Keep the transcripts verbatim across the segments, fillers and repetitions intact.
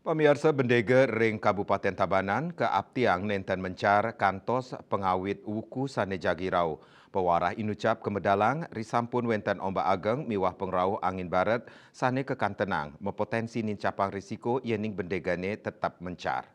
Pamiarsa, bendega ring Kabupaten Tabanan kaaptiang nenten mencar kantos pangawit wuku sane jagi rauh. Pewarah inucap kamedalang risampun wenten ombak ageng miwah pangrauh angin baret sane kakantenang mapotensi nincapang risiko yening bendegane tetep mencar.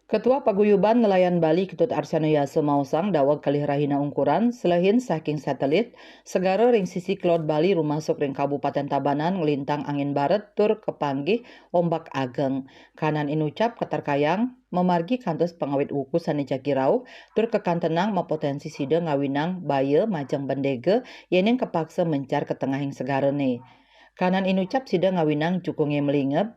Ketua Paguyuban Nelayan Bali Ketut Arsiano Yasa maosang daweg kalih rahina ungkuran selehin saking satelit, segara ring sisi kelod Bali rumasuk ring Kabupaten Tabanan nglintang angin baret tur kapanggih ombak ageng. Kahanan inucap katarkayang mamargi kantos pangawit wuku sane jagi rauh tur kakantenang mapotensi sida ngawinang baya majeng bendega yening kapaksa mencar ka tengahing segarane. Kahanan inucap sida ngawinang jukunge malingeb,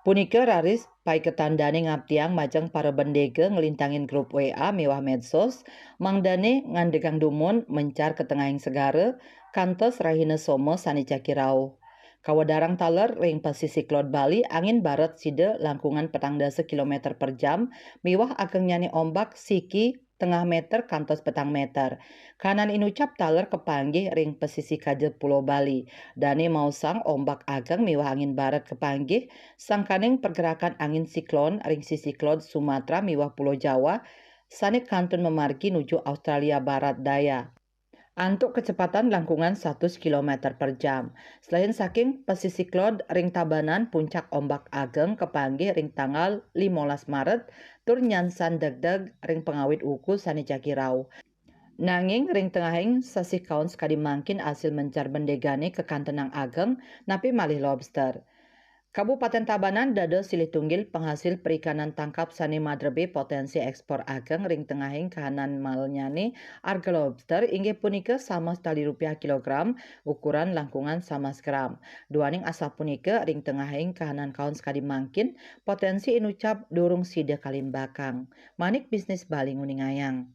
punika raris paiketan dane ngaptiang majeng para bendega nglintangin grup W A miwah medsos, mangdane ngandegang dumun mencar ka tengahing segara, kantos rahina Soma sane jagi rauh. Kawedarang taler ring pasisi kelod Bali, angin baret sida langkungan petang dasa kilometer per jam, miwah agengnyane ombak siki tengah meter kantos petang meter. Kahanan inucap taler kapanggih ring pasisi kaja Pulo Bali. Dane maosang ombak ageng miwah angin baret kapanggih, sangkaning pergerakan angin siklon ring sisi kelod Sumatera miwah Pulo Jawa, sane kantun mamargi nuju Australia Barat Daya. Antuk kecepatan langkungan satus kilometer per jam. Selain saking pasisi kelod ring Tabanan, puncak ombak ageng kapanggih ring tanggal limolas Maret, tur nyansan degdeg ring pangawit wuku sane jagi rauh. Nanging ring tengahing sasih kaon sakadi mangkin asil mencar bendegane kakantenang ageng, napi malih lobster. Kabupaten Tabanan dados silih tunggil panghasil perikanan tangkap sane madrebe potensi ekspor ageng ring tengahing kahanan malnyane arga lobster inggih punika sama setali rupiah kilogram ukuran langkungan samas gram. Duaning asapunika ring tengahing kahanan kaon sakadi mangkin potensi inucap durung sida kalimbakang. Manik Bisnis Bali nguningayang.